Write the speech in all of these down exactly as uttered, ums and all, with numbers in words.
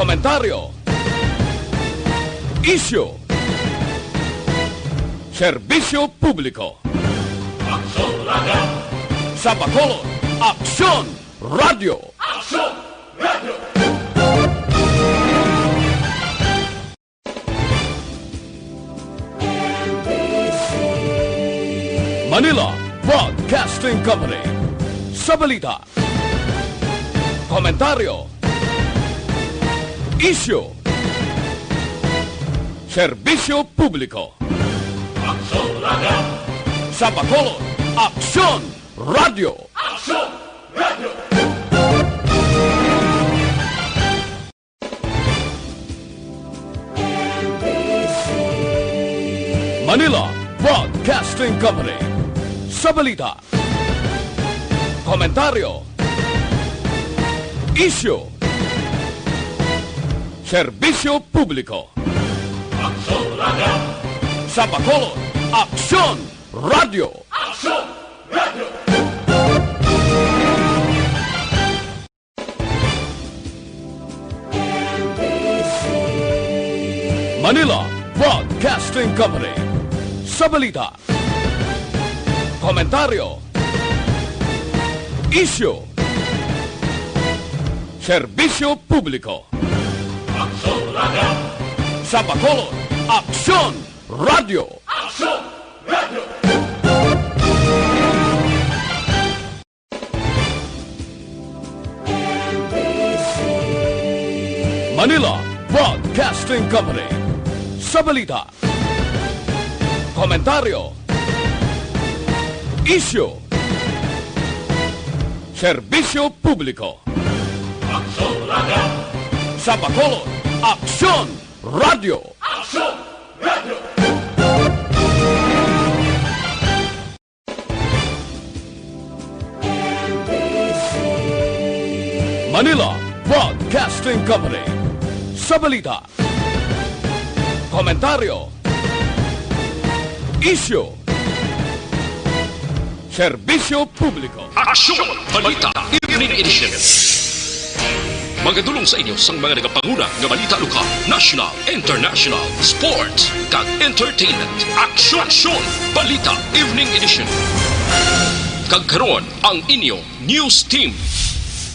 Komentaryo. Isyu. Serbisyo publiko. Aksyon Radio. Sa Bacolod, Aksyon Radio. Aksyon Radio. Manila Broadcasting Company. Sa balita, komentaryo, isyu, serbisyo publiko. Aksyon Radio. Sa Bacolod, Aksyon Radio. Aksyon Radio. Manila Broadcasting Company. Sa balita, komentaryo, isyu, serbisyo publiko. Aksyon Radio. Sa Bacolod, Aksyon Radio. Aksyon Radio. Manila Broadcasting Company. Sa balita, komentaryo, isyu, serbisyo publiko. Aksyon Radio. Sa Bacolod, Aksyon Radio. Aksyon Radio. Manila Broadcasting Company. Sa balita, komentaryo, isyu, serbisyo publiko. Aksyon Radio. Sa Bacolod, Aksyon Radio. Aksyon Radio. Manila Broadcasting Company. Sa balita, komentaryo, isyu, serbisyo publiko. Aksyon! Balita Evening Edition. Magadulong sa inyo sang mga nagapanguna nga balita lokal, national, international, sports, kag entertainment. Aksyon! Aksyon! Balita Evening Edition. Kag karon, ang inyo news team.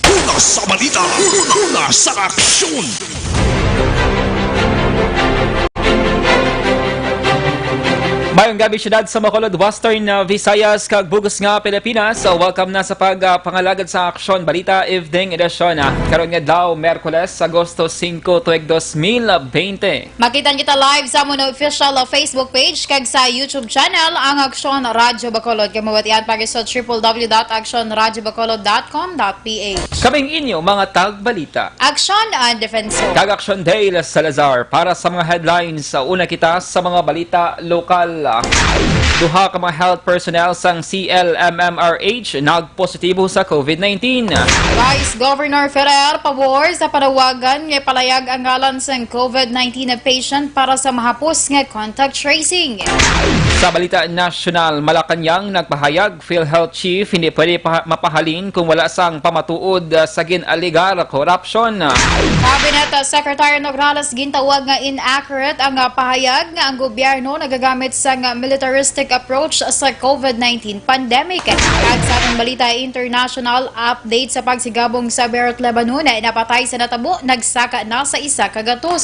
Una sa balita, una sa aksyon. Mayong gabi, syudad sa Bacolod, Western, uh, Visayas, kag bug-os nga Pilipinas. So, welcome na sa pag, uh, pangalagad sa Aksyon Balita Evening Edition, uh, karon nga adlaw, Miyerkules, Agosto singko, tuig dos mil bente. Makita kita live sa amon official, uh, Facebook page kag sa YouTube channel, ang Aksyon Radyo Bacolod. Kag mabatian pa sa triple W dot aksyon radyo bacolod dot com dot P H. Kaming inyo mga tagbalita. Aksyon ang Defensor. Kag Aksyon Dale Salazar para sa mga headlines. Sa una kita sa mga balita lokal. Duha ka mga health personnel sang C L M M R H nagpositibo sa COVID nineteen. Vice Governor Ferrer pabor sa panawagan nga ipalayag ang ngalan sang COVID nineteen na patient para sa mahapos nga contact tracing. Sa balita nasyonal, Malacañang nagpahayag, PhilHealth Chief hindi pwede pa-, mapahalin kung wala sang pamatuod, ah, sa gin-alegar korupsyon. Cabinet Secretary Nograles gintawag nga inaccurate ang, ah, pahayag nga ang gobyerno nagagamit sang, ah, militaristic approach sa COVID nineteen pandemic. Kag sa atong balita international, update sa pagsigabong sa Beirut, Lebanon, napatay sa natabo, nagsaka na sa isa ka gatos.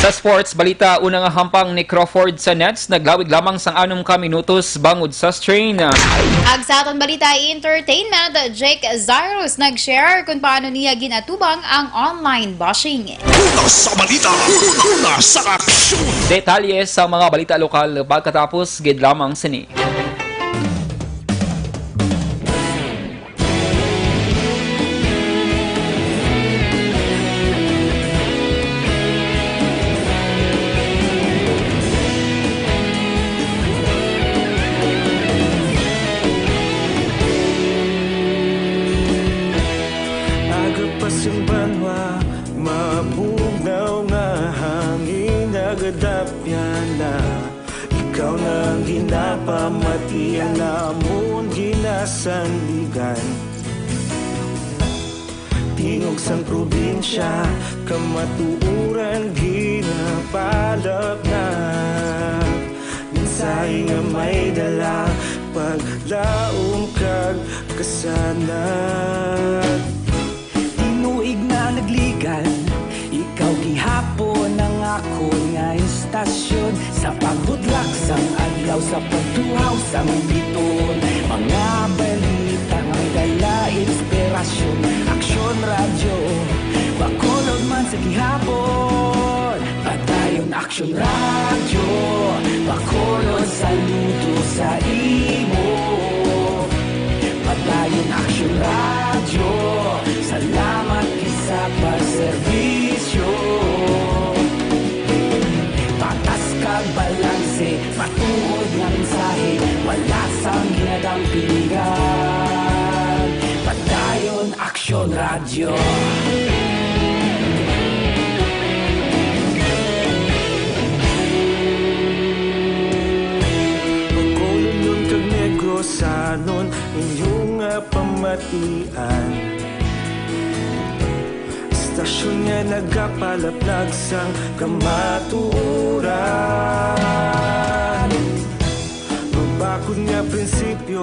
Sa sports balita, una nga hampang ni Crawford sa nets, naglawig lamang sang anom ka minutos bangod sa strain. Ag sa aton balita entertainment, Jake Zarus nag-share kung paano niya ginatubang ang online bashing. Una sa balita, una sa aksyon. Detalye sa mga balita lokal pagkatapos gid lamang sini. Aga pa sing banwa, mabugnaw nga hangin, nagadapyan na. Ikaw na ang ginapamati, ang amon ginasandigan. Di Ug sang probinsya, kamatuoran ginapalapnag. Mensahe nga may dala, paglaom kag kasanag. Tinuig na nagligan, ikaw gihapon ang akon nga istasyon. Sa pagbutlak sang adlaw, sa pagtuhaw sang bituon, mga balita nga may dala inspirasyon. Aksyon Radyo, Bacolod man sa gihapon. Padayon Aksyon Radyo, Bacolod, saludo sa imo. Padayon Aksyon Radyo, salamat gid sa pagserbisyo. Patas kag balanse, matuod nga mensahe, wala sang ginadampigan. Padayon Aksyon Radyo. Bacolodnon kag Negrosanon, inyo nga pamatian. Istasyon nga nagapalaplag sang kamatuoran. Mabakod nga prinsipyo,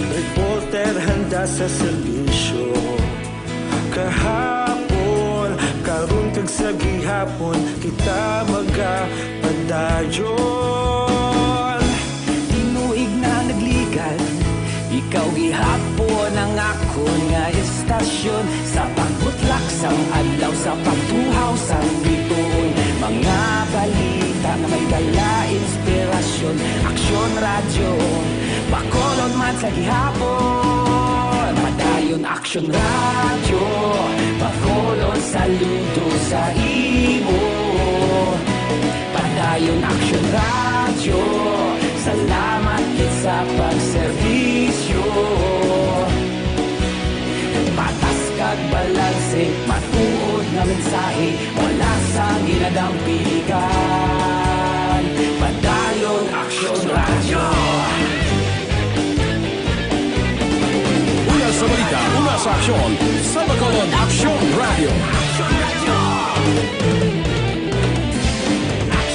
reporter handa sa serbisyo. Kahapon, karon kag sa gihapon, kita magapadayon. Tinuig na nagligan, ikaw gihapon ang akon nga istasyon. Sa pagbutlak sang adlaw, sa pagtuhaw sang bituon, mga balita nga may dala inspirasyon. Aksyon Radyo, Bacolod man sa gihapon. Padayon Aksyon Radyo, Bacolod, saludo sa imo. Padayon Aksyon Radyo, salamat gid sa pagserbisyo. Patas kag balanse, matuod nga mensahe, wala sang ginadampigan. Padayon Aksyon Radyo. Una sa balita, una sa aksyon, sa Bacolod Aksyon Radyo.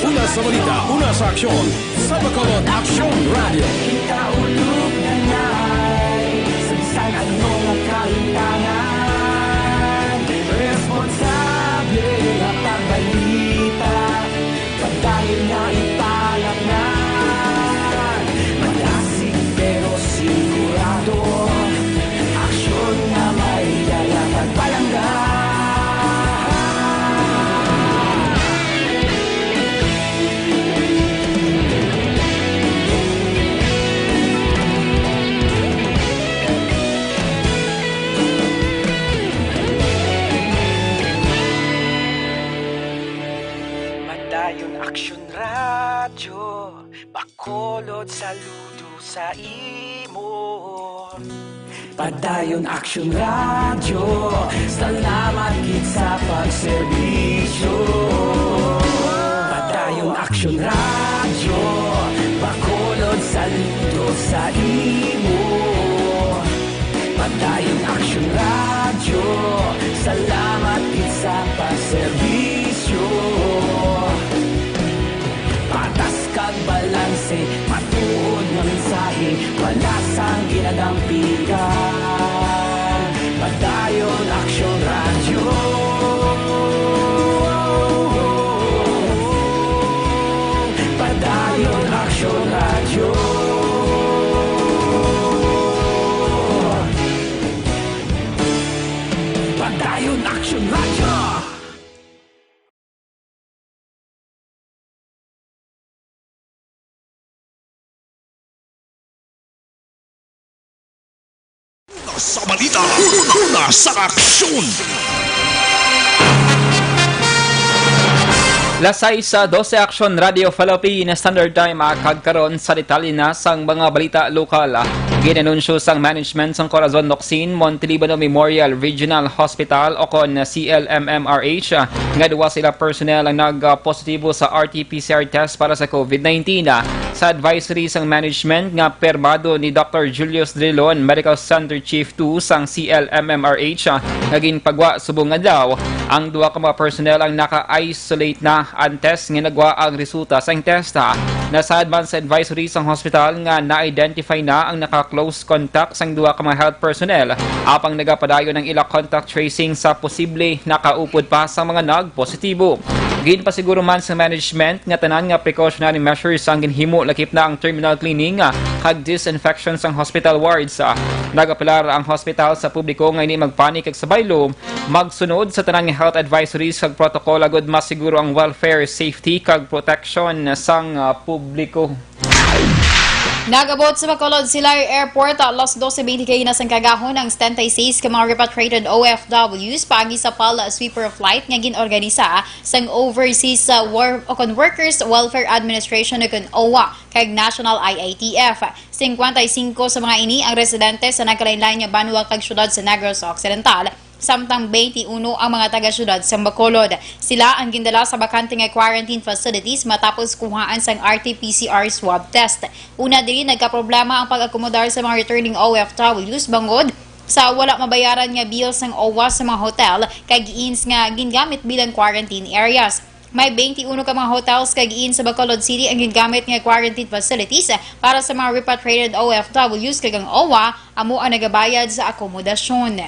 Una sa balita, una sa aksyon, sa Bacolod Aksyon Radyo. Kita ulog na nay, sa bisan ano nga kahitangan, responsable nga pagbalita. Padayon nga ipalapngan, madasig pero sigurado. Aksyon nga may dala pagpalangga. Padayon Aksyon Radyo, Bacolod, saludo sa imo. Padayon Aksyon Radyo, salamat gid sa pagserbisyo. Padayon Aksyon Radyo, Bacolod, saludo sa imo. Padayon Aksyon Radyo, salamat gid sa pagserbisyo. Patas kag balanse, matuod nga mensahe, wala sang ginadampigan. Padayon Aksyon Radyo. Padayon Aksyon Radyo. Padayon Aksyon Radyo. Sa balita, una sa aksyon. Las sais sa dose, Aksyon Radio Philippine Standard Time, ah, kag karon sa detalye na sang mga balita lokal. Ginanunsyo sang management sang Corazon Locsin Montelibano Memorial Regional Hospital, o kon C L M M R H, nga duha sila personnel ang nagpositibo sa R T P C R test para sa COVID nineteen. Sa advisory sang management nga pirmado ni Doctor Julius Drilon, Medical Center Chief two sang C L M M R H, ah, nga ginpagwa subong adlaw, ang duha ka mga personnel ang naka-isolate na antes nga nagwa ang resulta sang test, ah. Nasaad man sa advisory sang hospital nga na-identify na ang naka-close contact sang duha ka mga health personnel, apang nagapadayon ang ila contact tracing sa posible nakaupod pa sa mga nagpositibo. Ginpasiguro man sa management nga tanan nga precautionary measures ang ginhimo, lakip na ang terminal cleaning, ah, kag disinfection sang hospital wards, ah. Nagapelar ang hospital sa publiko nga hindi magpanik kag sa baylo, magsunod sa tanan nga health advisories kag protocol agud masiguro ang welfare, safety kag protection sang, ah, publiko. Nag-abot sa Bacolod Silay Airport alas doce veinte na sang kagahon ang setenta y seis ka mga repatriated O F Ws paagi sa PAL sweeper flight nga gin-organisa sang Overseas, uh, War-, o kon Workers Welfare Administration o kon OWWA kag National I A T F. Singkwenta y singko sa mga ini ang residente sa nagkalain-lain nga banwa kag syudad sa Negros Occidental, samtang twenty-uno ang mga taga-syudad sa Bacolod. Sila ang gindala sa bakante nga quarantine facilities matapos kuhaan sang R T P C R swab test. Una diri, nagkaproblema ang pag-akomodar sa mga returning O F Ws bangod sa wala mabayaran nga bill sang OWWA sa mga hotel kag inns nga gingamit bilang quarantine areas. May twenty-uno ka mga hotels kag inns sa Bacolod City ang gingamit nga quarantine facilities para sa mga repatriated O F Ws, kag ang OWWA amo ang nagabayad sa akomodasyon.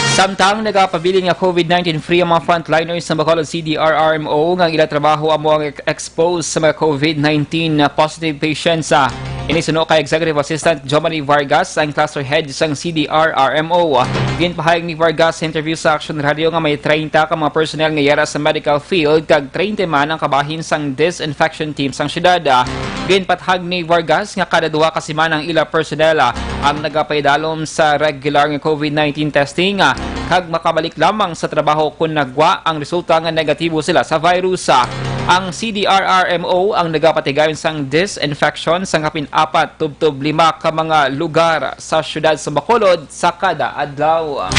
Samtang nagapabilin nga COVID nineteen free ang mga frontliners sa Bacolod C D R R M O nga ang ila trabaho amo ang ex-, expose sa mga COVID nineteen na positive patients. Ah, ini suno kay Executive Assistant Jomari Vargas, ang cluster head sang C D R R M O. Ginpahayag ni Vargas sa interview sa Action Radio nga may treinta ka mga personnel nga yara sa medical field kag treinta man ang kabahin sang disinfection team sang syudad. Ah, ginpatahag ni Vargas nga kada duha ka semana ang ila personnel, ah, ang nagapaidalom sa regular nga COVID nineteen testing, ah, kag makabalik lamang sa trabaho kon nagwa ang resulta nga negatibo sila sa virus. Ah, ang C D R R M O ang nagapatigayon sang disinfection sa kapin apat tubtob lima ka mga lugar sa syudad sa Bacolod sa kada adlaw.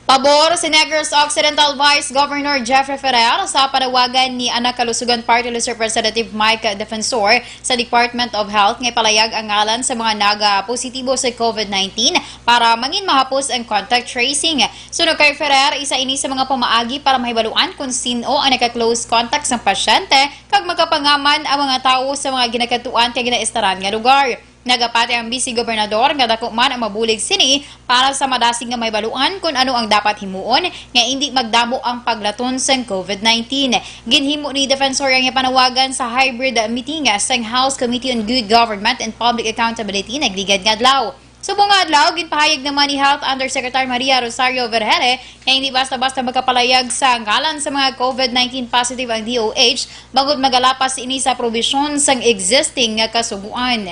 Pabor si Negros Occidental Vice Governor Jeffrey Ferrer sa panawagan ni Anak Kalusugan Party List Representative Mike Defensor sa Department of Health nga ipalayag ang ngalan sa mga nagapositibo sa COVID nineteen para mangin mahapos ang contact tracing. Suno kay Ferrer, isa ini sa mga pamaagi para mahibaluan kon sin-o ang naka-close contact sang pasyente kag makapangaman ang mga tawo sa mga ginakadtuan kag ginaestaran nga lugar. Nagapati ang Vice Gobernador nga dako man ang mabulig sini para sa madasig nga mahibaluan kon ano ang dapat himuon nga indi magdamo ang paglaton sang COVID nineteen. Ginhimo ni Defensor ang panawagan sa hybrid meeting sang House Committee on Good Government and Public Accountability nagligad nga adlaw. Subong nga adlaw, ginpahayag naman ni Health Undersecretary Maria Rosario Vergere nga hindi basta-basta makapalayag sa ngalan sa mga COVID nineteen positive ang D O H bangod magalapas ini sa probisyon sang existing nga kasugoan.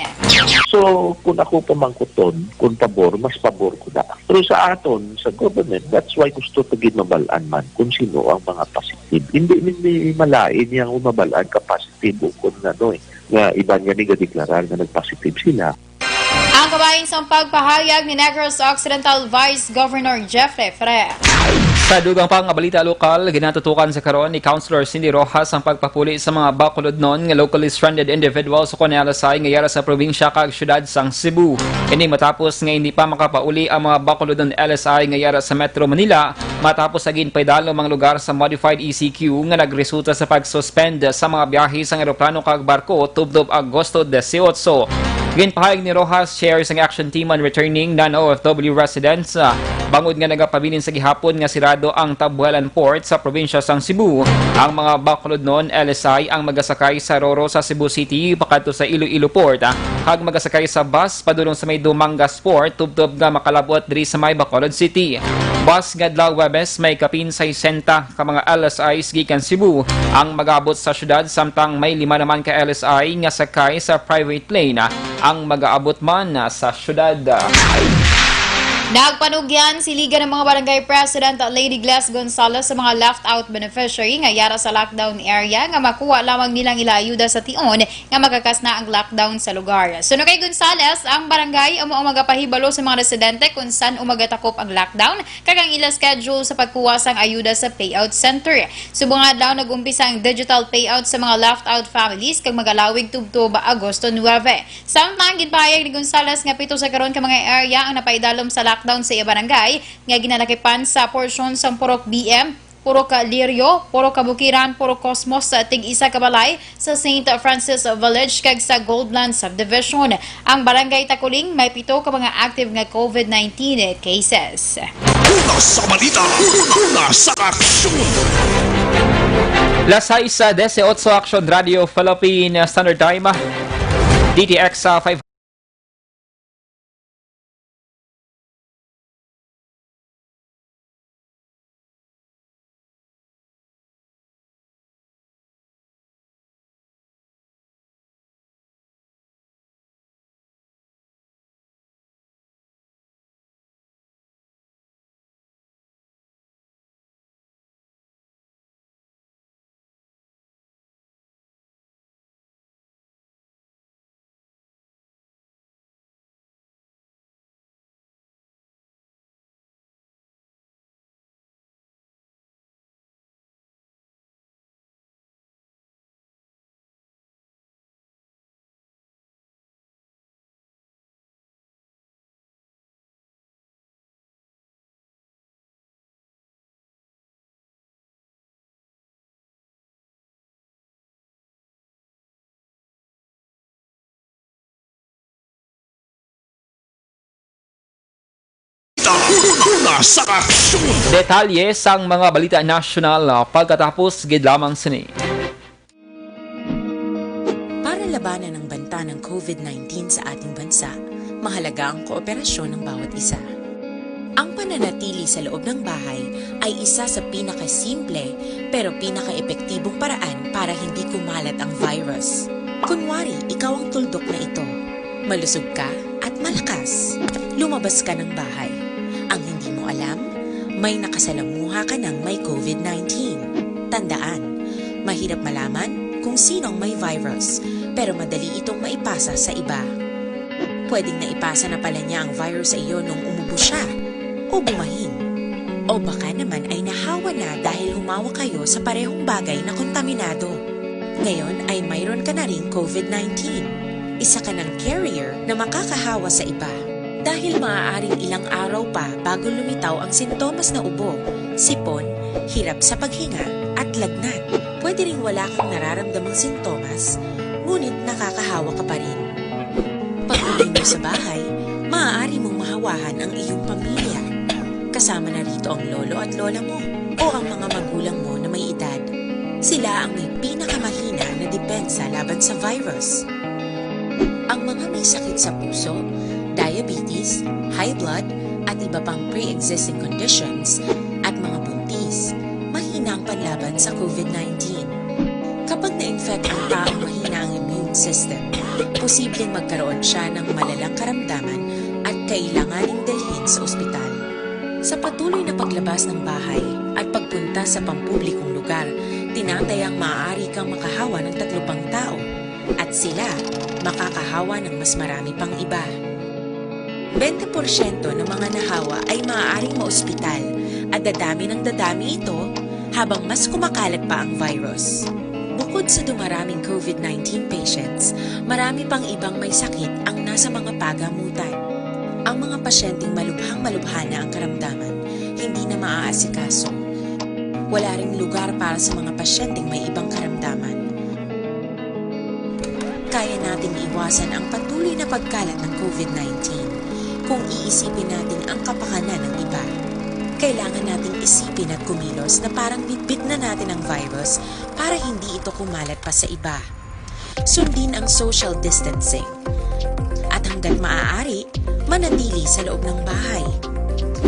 So, kung ako pamangkuton, kung pabor, mas pabor ko na. Pero sa aton, sa government, that's why gusto to gid mabal-an man kung sino ang mga positive. Hindi, hindi malain yang mabal-an ka positive o kung ano eh, nga iban nga ni gadeklarar nga nag-positive sila. Ang kabahin sang pagpahayag ni Negros Occidental Vice Governor Jeffrey Ferrer. Sa dugang pa nga balita lokal, ginatutukan sa karon ni Councilor Cindy Rojas ang pagpapuli sa mga Bacolodnon nga locally stranded individuals o kon L S I nga yara sa probinsya kag syudad sang Cebu. Ini matapos nga hindi pa makapauli ang mga Bacolodnon L S I nga yara sa Metro Manila matapos sa ginpaidalom ang lugar sa modified E C Q nga nagresulta sa pag-suspend sa mga biyahe sang eroplano kag barko tubtob Agosto dieciocho. Ginpahayag ni Rojas, chair sang Action Team on Returning Non-O F W Residents, ah, bangod nga nagapabilin sa gihapon nga sirado ang Tabuelan Port sa probinsya sang Cebu, ang mga Bacolodnon L S I ang magasakay sa Roro sa Cebu City pakadto sa Iloilo Port, ah, kag magasakay sa bus padulong sa may Dumangas Port tubtob nga makalabot diri sa may Bacolod City. Buas nga adlaw Huwebes, may kapin sesenta ka mga L S Is gikan Cebu ang mag-abot sa syudad, samtang may lima naman ka L S I nga sakay sa private plane ang mag-aabot man sa syudad. Nagpanugyan si Liga ng mga Barangay President Lady Gles Gonzalez sa mga left out beneficiary nga yara sa lockdown area nga makuha lamang nilang ila ayuda sa tion nga makakas na ang lockdown sa lugar. Suno kay Gonzalez, ang barangay amo ang magapahibalo sa mga residente kung san-o magatakop ang lockdown kag ang ila schedule sa pagkuha sang ayuda sa payout center. Subong nga adlaw nag-umpisa ang digital payout sa mga left out families kag magalawig tubtob Agosto nuebe. Samtang ginpahayag ni Gonzalez nga pito sa karon ka mga area ang napaidalom sa lockdown sa iya barangay, nga ginalakipan sa porsyon sang Purok B M, Purok Lirio, Purok Kabukiran, Purok Cosmos sa tig-isa ka balay, sa Saint Francis Village kag sa Goldland Subdivision. Ang Barangay Takuling may pito ka mga active nga covid nineteen cases. Una sa balita, una sa aksyon. Las sais dieciocho, Action Radio Philippine Standard Time, D T X, ah, five. Una sa aksyon. Detalye sang mga balita nasyonal, ah, pagkatapos gid lamang sini. Para labanan ang banta ng covid nineteen sa ating bansa, mahalaga ang kooperasyon ng bawat isa. Ang pananatili sa loob ng bahay ay isa sa pinakasimple pero pinakaepektibong paraan para hindi kumalat ang virus. Kunwari, ikaw ang tuldok na ito. Malusog ka at malakas. Lumabas ka ng bahay. Ang hindi mo alam, may nakasalamuha ka ng may covid nineteen. Tandaan, mahirap malaman kung sino ang may virus, pero madali itong maipasa sa iba. Pwedeng naipasa na pala niya ang virus sa iyo nung umubo siya, o bumahin. O baka naman ay nahawa na dahil humawa kayo sa parehong bagay na kontaminado. Ngayon ay mayroon ka na ring covid nineteen. Isa ka ng carrier na makakahawa sa iba. Dahil maaaring ilang araw pa bago lumitaw ang sintomas na ubo, sipon, hirap sa paghinga, at lagnat. Pwede ring wala kang nararamdamang sintomas, ngunit nakakahawa ka pa rin. Pag-uwi mo sa bahay, maaari mong mahawahan ang iyong pamilya. Kasama na rito ang lolo at lola mo o ang mga magulang mo na may edad. Sila ang may pinakamahina na depensa laban sa virus. Ang mga may sakit sa puso, diabetes, high blood, at iba pang pre-existing conditions, at mga buntis, mahina ang panlaban sa covid nineteen. Kapag na-infect ang taong mahina ang immune system, posibleng magkaroon siya ng malalang karamdaman at kailanganing dalhin sa ospital. Sa patuloy na paglabas ng bahay at pagpunta sa pampublikong lugar, tinatayang maaari kang makahawa ng tatlo pang tao at sila makakahawa ng mas marami pang iba. Bente porsyento ng mga nahawa ay maaaring maospital at dadami ng dadami ito habang mas kumakalat pa ang virus. Bukod sa dumaraming covid nineteen patients, marami pang ibang may sakit ang nasa mga pagamutan. Ang mga pasyenteng malubhang-malubha na ang karamdaman, hindi na maaasikaso. Wala ring lugar para sa mga pasyenteng may ibang karamdaman. Kaya nating iwasan ang patuloy na pagkalat ng covid nineteen kung iisipin natin ang kapakanan ng iba. Kailangan nating isipin at kumilos na parang bitbit na natin ang virus para hindi ito kumalat pa sa iba. Sundin ang social distancing. At hanggat maaari, manatili sa loob ng bahay.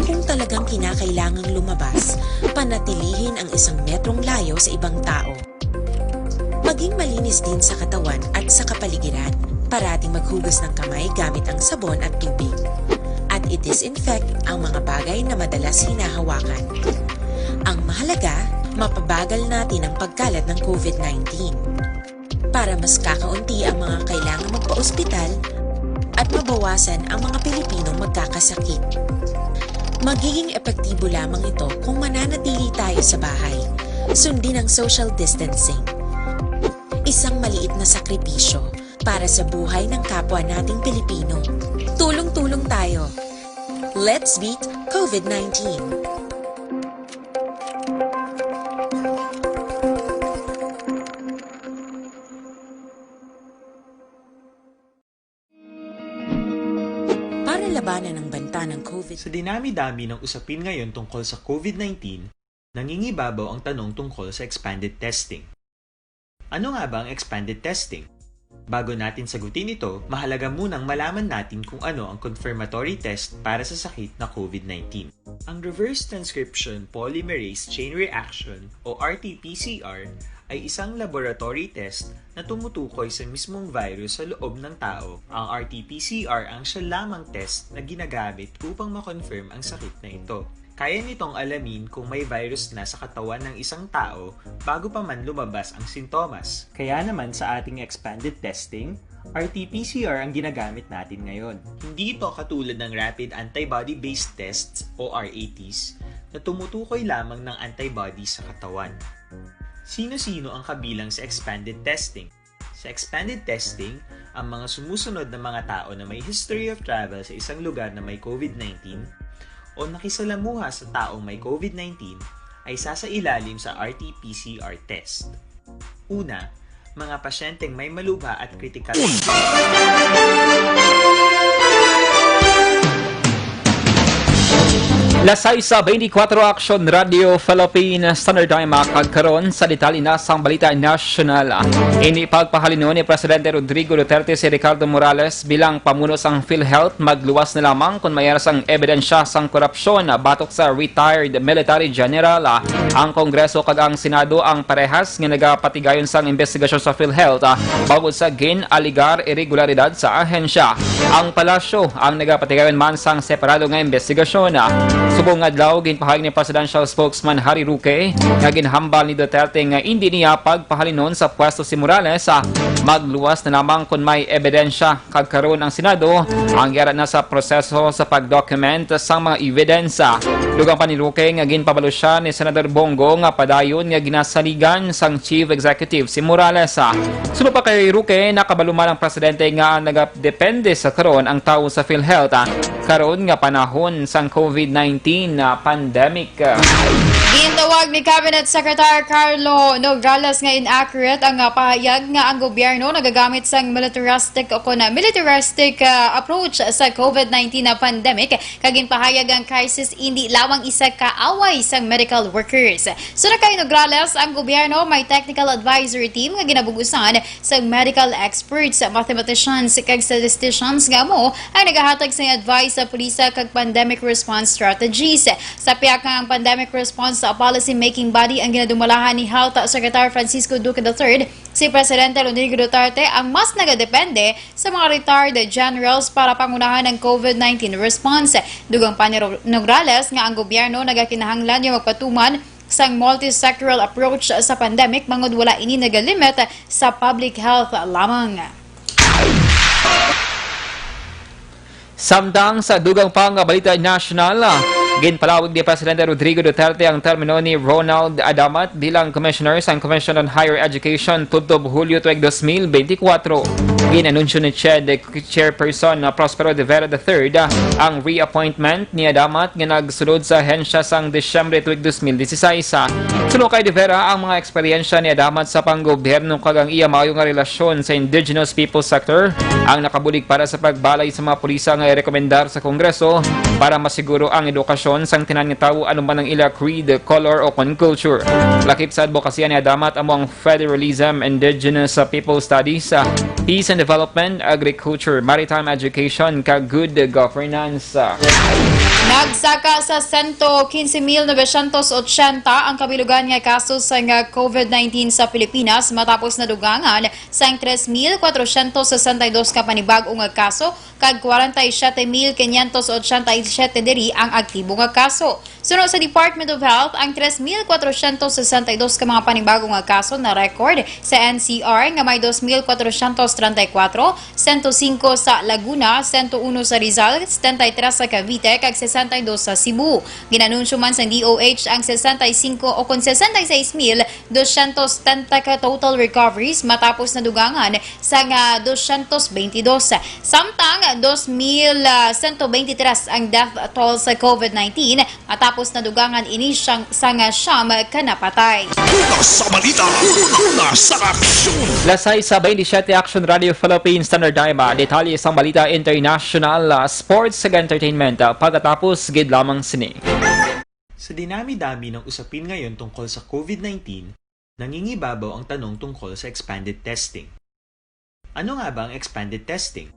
Kung talagang kinakailangang lumabas, panatilihin ang isang metrong layo sa ibang tao. Maging malinis din sa katawan at sa kapaligiran. Parating maghugas ng kamay gamit ang sabon at tubig. At i-disinfect ang mga bagay na madalas hinahawakan. Ang mahalaga, mapabagal natin ang pagkalat ng COVID nineteen. Para mas kakaunti ang mga kailangang magpaospital at mabawasan ang mga Pilipinong magkakasakit. Magiging epektibo lamang ito kung mananatili tayo sa bahay. Sundin ang social distancing. Isang maliit na sakripisyo para sa buhay ng kapwa nating Pilipino. Tulong-tulong tayo. Let's beat COVID nineteen. Para labanan ang banta ng COVID. Sa dinami-dami ng usapin ngayon tungkol sa COVID nineteen, nangingibabaw ang tanong tungkol sa expanded testing. Ano nga ba ang expanded testing? Bago natin sagutin ito, mahalaga munang malaman natin kung ano ang confirmatory test para sa sakit na COVID nineteen. Ang reverse transcription polymerase chain reaction o R T P C R ay isang laboratory test na tumutukoy sa mismong virus sa loob ng tao. Ang R T P C R ang siya lamang test na ginagamit upang ma-confirm ang sakit na ito. Kaya nitong alamin kung may virus na sa katawan ng isang tao bago pa man lumabas ang sintomas. Kaya naman sa ating expanded testing, R T P C R ang ginagamit natin ngayon. Hindi ito katulad ng rapid antibody-based tests o R A Ts na tumutukoy lamang ng antibody sa katawan. Sino-sino ang kabilang sa expanded testing? Sa expanded testing, ang mga sumusunod na mga tao na may history of travel sa isang lugar na may COVID nineteen o nakisalamuha sa taong may COVID nineteen ay sasailalim sa R T P C R test. Una, mga pasyenteng may malubha at kritikal. Lasay sa twenty-four Action Radio Philippines Standard Time, ah, kag karon sa detalye na sang balita nasyonal. Ini pagpahalinon ni Presidente Rodrigo Duterte si Ricardo Morales bilang pamuno sang PhilHealth, magluwas na lamang kon may ara sang ebidensya sang korupsyon, ah, batok sa retired military general. Ah, ang Kongreso kag ang Senado ang parehas nga nagapatigayon sang investigasyon sa PhilHealth, ah, bangod sa gin-alegar irregularidad sa ahensya. Ang Palasyo ang nagapatigayon man sang separado nga investigasyon. Subong nga adlaw, ginpahayag ni Presidential Spokesman Harry Roque nga ginhambal ni Duterte nga indi niya pagpahalinon sa pwesto si Morales, ah, magluwas na lamang kon may ebidensya, kag karon ang Senado ang yara na sa proseso sa pag-document sang mga ebidensya. Dugang pa ni Roque nga ginpabalo siya ni Senador Bong Go nga padayon nga ginasaligan sang Chief Executive si Morales. Suno pa kay Roque, nakabalo man ang presidente nga nagadepende sa karon ang tawo sa PhilHealth, ah, karon nga panahon sang COVID nineteen, ah, pandemic. Gintawag ni Cabinet Secretary Carlo Nograles nga inaccurate ang, ah, pahayag nga ang gobyerno nagagamit sang militaristic o kon militaristic, ah, approach sa COVID nineteen na pandemic, kag ginpahayag ang crisis indi lamang isa ka away sang medical workers. Suno kay Nograles, ang gobyerno may technical advisory team nga ginabug-usan sang medical experts, mathematicians, kag statisticians nga amo ang nagahatag sang advice sa pulis kag pandemic response strategies. Sa pihak nga ang pandemic response policy making body ang ginadumalahan ni Health Secretary Francisco Duque the third, si Presidente Rodrigo Duterte ang mas nagadepende sa mga retired generals para pangunahan ang COVID nineteen response. Dugang pa ni Ro-, Nograles nga ang gobyerno nagakinahanglan nga magpatuman sang multi-sectoral approach sa pandemic, bangod wala ini nagalimit sa public health lamang. Samtang sa dugang pa nga balita nasyonal, ginpalawig ni Presidente Rodrigo Duterte ang termino ni Ronald Adamat bilang Commissioner sang Commission on Higher Education tubtob Hulyo tuig dos mil benti kwatro. Gin-anunsyo ni CHED Chairperson Prospero De Vera the third ang reappointment ni Adamat nga nagsulod sa ahensya sang Disyembre tuig dos mil disisais. Suno kay De Vera, ang mga eksperyensya ni Adamat sa panggobyerno kag ang iya maayo nga relasyon sa indigenous people sector ang nakabulig para sa pagbalay sa mga pulisa nga irekomendar sa Kongreso para masiguro ang edukasyon sang tanan nga tawo anuman ang ila creed, color, o kon culture. Lakip sa adbokasya ni Adamat amo ang federalism, indigenous, uh, people studies, uh, peace and development, agriculture, maritime education, kag good governance. Uh, Nagsaka sa sento quince mil novecientos ochenta ang kabilugan nga kaso sang COVID nineteen sa Pilipinas, matapos nadugangan sang tres mil kwatrocientos sesenta y dos ka panibag-o nga kaso, kag kwarenta y siete mil quinientos ochenta y siete diri ang aktibo nga kaso. Suno sa Department of Health, ang tres mil kwatrocientos sesenta y dos ka mga panibago nga kaso na-record sa N C R, nga may dos mil kwatrocientos treinta y cuatro, sento singko sa Laguna, sento uno sa Rizal, setenta y tres sa Cavite, kag sesenta y dos sa Cebu. Ginanunsyo man sa D O H ang sesenta y singko o kon sesenta y seis mil doscientos setenta ka total recoveries, matapos nadugangan sang doscientos veintidós. Samtang dos mil sento veintitrés ang death toll sa COVID nineteen, matapos nadugangan ini siyang, sang siyam ka napatay. Una sa balita, una sa aksyon. Las sais sa veintisiete, Action Radio Philippines Standard Time. Ah, detalye sang balita international, ah, sports, kag entertainment. Ah, pagkatapos gid lamang sini. Sa dinami-dami ng usapin ngayon tungkol sa COVID nineteen, nangingibabaw ang tanong tungkol sa expanded testing. Ano nga ba ang expanded testing?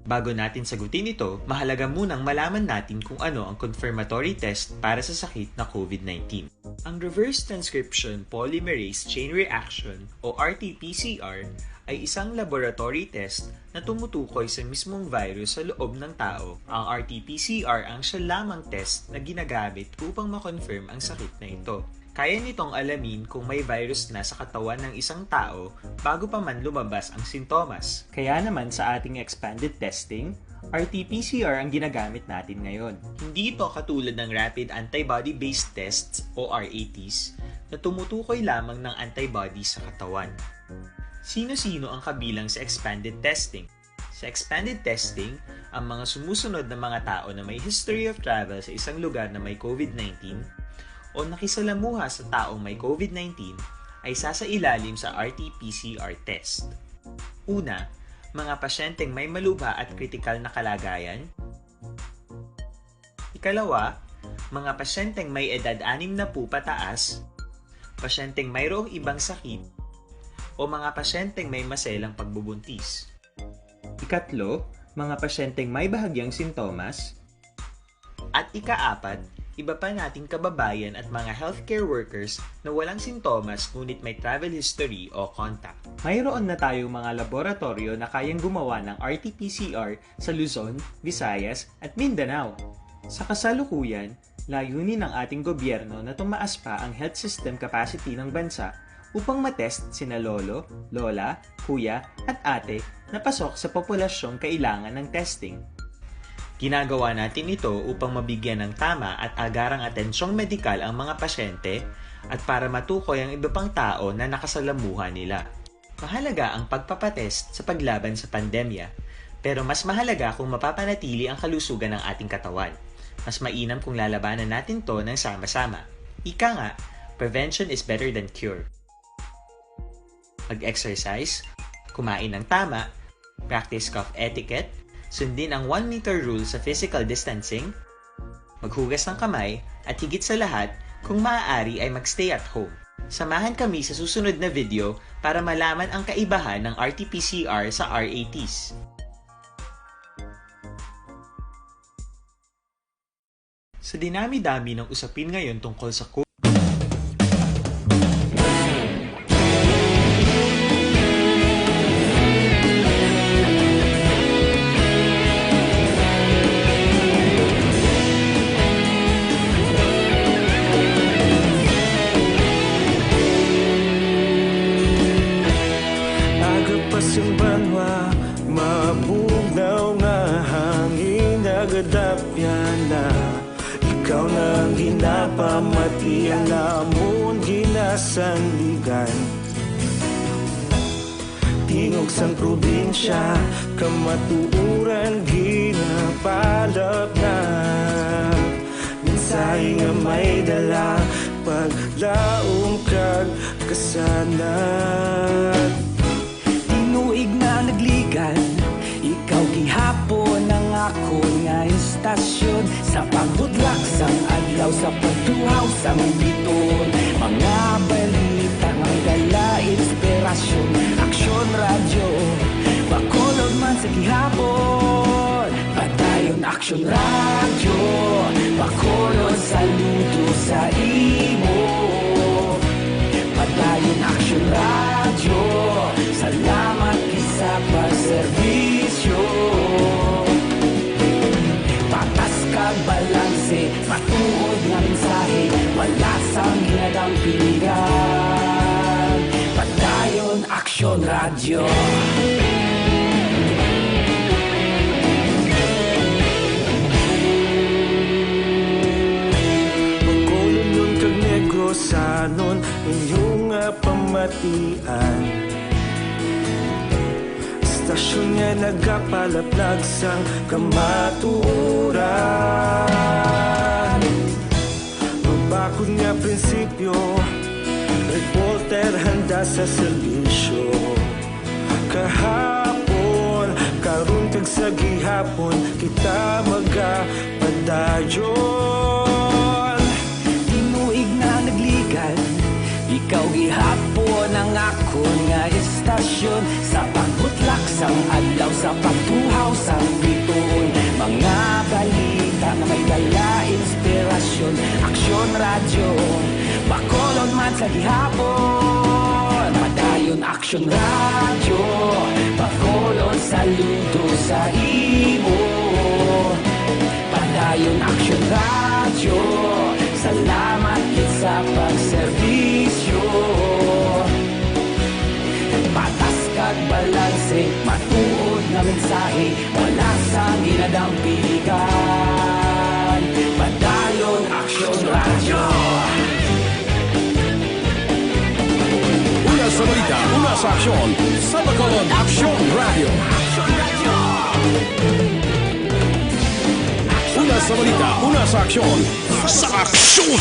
Bago natin sagutin ito, mahalaga munang malaman natin kung ano ang confirmatory test para sa sakit na COVID nineteen. Ang reverse transcription polymerase chain reaction o R T P C R ay isang laboratory test na tumutukoy sa mismong virus sa loob ng tao. Ang R T P C R ang siya lamang test na ginagamit upang ma-confirm ang sakit na ito. Kaya nitong alamin kung may virus na sa katawan ng isang tao bago pa man lumabas ang sintomas. Kaya naman, sa ating expanded testing, R T P C R ang ginagamit natin ngayon. Hindi ito katulad ng rapid antibody-based tests o R A Ts na tumutukoy lamang ng antibody sa katawan. Sino-sino ang kabilang sa expanded testing? Sa expanded testing, ang mga sumusunod na mga tao na may history of travel sa isang lugar na may COVID nineteen o nakisalamuha sa taong may COVID nineteen ay sasailalim sa R T P C R test. Una, mga pasyenteng may malubha at kritikal na kalagayan. Ikalawa, mga pasyenteng may edad anim na po pataas, pasyenteng mayroong ibang sakit, o mga pasyenteng may maselang pagbubuntis. Ikatlo, mga pasyenteng may bahagyang sintomas. At ikaapat, iba pa nating kababayan at mga healthcare workers na walang sintomas ngunit may travel history o contact. Mayroon na tayong mga laboratoryo na kayang gumawa ng R T P C R sa Luzon, Visayas, at Mindanao. Sa kasalukuyan, layunin ng ating gobyerno na tumaas pa ang health system capacity ng bansa upang matest sina lolo, lola, kuya, at ate na pasok sa populasyong kailangan ng testing. Ginagawa natin ito upang mabigyan ng tama at agarang atensyong medikal ang mga pasyente at para matukoy ang iba pang tao na nakasalamuha nila. Mahalaga ang pagpapatest sa paglaban sa pandemya, pero mas mahalaga kung mapapanatili ang kalusugan ng ating katawan. Mas mainam kung lalabanan natin 'to ng sama-sama. Ika nga, "Prevention is better than cure." Mag-exercise, kumain ng tama, practice cough etiquette, sundin ang one meter rule sa physical distancing, maghugas ng kamay, at higit sa lahat, kung maaari ay mag-stay at home. Samahan kami sa susunod na video para malaman ang kaibahan ng R T P C R sa R A Ts. Sa dinami-dami ng usapin ngayon tungkol sa COVID, Aga pa sing banwa, mabugnaw nga hangin nagadapyan na. Ikaw na ang ginapamati, ang amon ginasanligan. Tingog sang probinsya, kamatuoran ginapalapnat. Mensahe nga may dala, paglaom kag kasanag. Tinuig na nagligan, ikaw gihapon ang akon nga istasyon. Sa pagbudlak sang adlaw, sa pagtuhaw sang biton, mga balita nga dala inspirasyon. Aksyon Radyo, Bacolod man sa gihapon. Padayon Aksyon Radyo, Saludo sa imo. Padayon Aksyon Radyo, salamat gid sa pagserbisyo. Patas kag balanse, matuod nga mensahe, wala sang ginadampingan. Padayon Aksyon Radyo. Bacolodnon kag Negrosanon, inyo nga pamatian. Estasyon nga nagapalaplag sang kamatuoran. Mabakod nga prinsipyo, reporter handa sa serbisyo. Kahapon, karon kag sa gihapon, kita magapadayon. Tinuig na nagligad, ikaw gihapon ang akon nga estasyon. Sa pagbutlak sang adlaw, sa pagtuhaw sang bituon, mga balita nga may dala inspirasyon. Aksyon Radyo, Bacolod man sa gihapon. Padayon Aksyon Radyo, Bacolod, saludo sa imo. Padayon Aksyon Radyo, salamat gid sa pagserbisyo. Patas kag balanse, matuod nga mensahe, wala sang ginadampingan. Padayon Aksyon Radyo. Una sa balita, una sa aksyon, sa Bacolod Aksyon Radyo. Una sa balita, una sa aksyon, sa aksyon.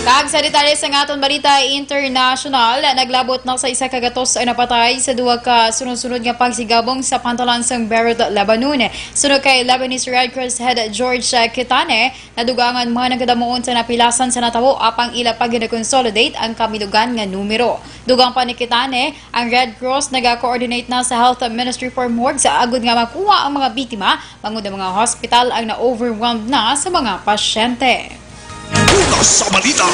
Kag sa detalye sang aton balita internasyonal, naglabot na sa isa ka gatos ang napatay sa duha ka sunod-sunod nga pagsigabong sa pantalan sang Beirut, Lebanon. Suno kay Lebanese Red Cross Head George Kitane, nadugangan man ang kadamuon sa napilasan sa natawo, apang ila pa gina-consolidate ang kabilugan nga numero. Dugang pa ni Kitane, ang Red Cross naga-coordinate na sa Health Ministry for morgues agud nga makuha ang mga biktima, bangod ang mga hospital ang na-overwhelmed na sa mga pasyente. Una sa balita,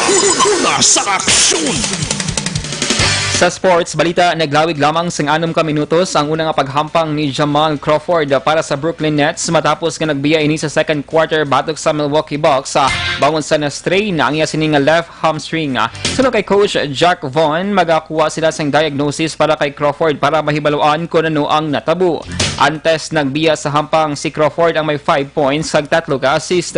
una sa aksyon. Sa sports balita, naglawig lamang sang anom ka minutos ang una nga paghampang ni Jamal Crawford para sa Brooklyn Nets matapos nga nagbiya ini sa second quarter batok sa Milwaukee Bucks, ah, bangod sa na-strain ang iya sini nga left hamstring. Suno kay Coach Jack Vaughn, magakuha sila sang diagnosis para kay Crawford para mahibaluan kon ano ang natabo. Antes nagbiya sa hampang si Crawford ang may five points kag tatlo ka assist.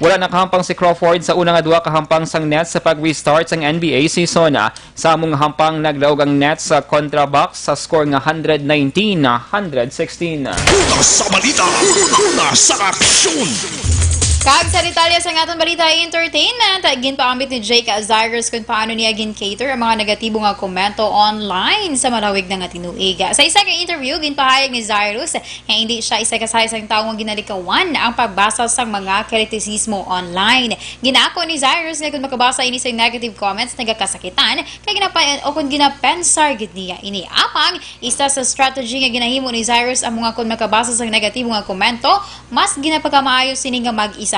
Wala nakahampang si Crawford sa una nga duha ka hampang sang Nets sa pag-restart sang N B A season. Sa among hampang, naglaog ang Nets sa kontra Bucks sa score nga hundred nineteen, hundred sixteen. Una sa balita, una sa aksyon. Kag sa detalye sang aton balita entertainment, ginpaambit ni Jake Cyrus kung paano niya gin-cater ang mga negatibo nga komento online sa malawig na nga tinuig. Sa isa ka interview, ginpahayag ni Cyrus nga hindi siya isa ka saysang tawo nga ginalikawan ang pagbasa sang mga kritisismo online. Ginaako ni Cyrus nga kung makabasa ini sa negative comments, nagakasakitan, kay ginapa-, o kung ginapensar gid niya ini. Apang, isa sa strategy nga ginahimo ni Cyrus amo nga kon makabasa sang negatibo nga komento, mas ginapakamaayo sini nga mag-isahanon.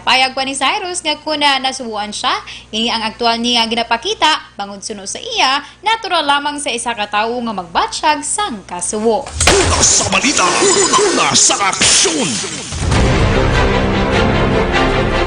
Payag pa ni Cyrus nga kon, ah, nasubuan siya, ini ang aktual niya ginapakita, bangod suno sa iya, natural lamang sa isa ka tawo nga magbatyag sang kasubo. Una sa balita, una sa aksyon.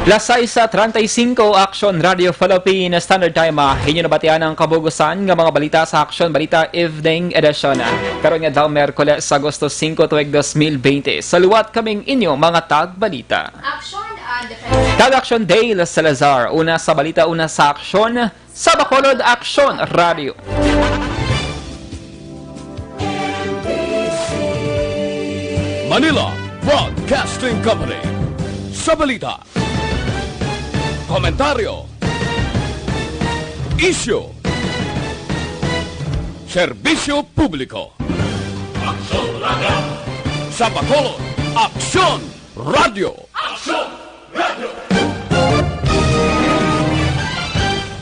Las sais treinta y cinco, Aksyon Radio Philippine Standard Time, ah, inyo nabatian ang kabug-usan nga mga balita sa Aksyon Balita Evening Edition. Karon nga adlaw, Miyerkules, Agosto singko, tuig dos mil bente. Sa liwat kaming inyo mga tagbalita. Aksyon and Defense. Kag Aksyon Dale Salazar, una sa balita, una sa aksyon, sa Bacolod Aksyon Radio. Manila Broadcasting Company. Sa balita, komentaryo, isyu, serbisyo publiko. Aksyon Radio. Sa Bacolod, Aksyon Radio. Aksyon!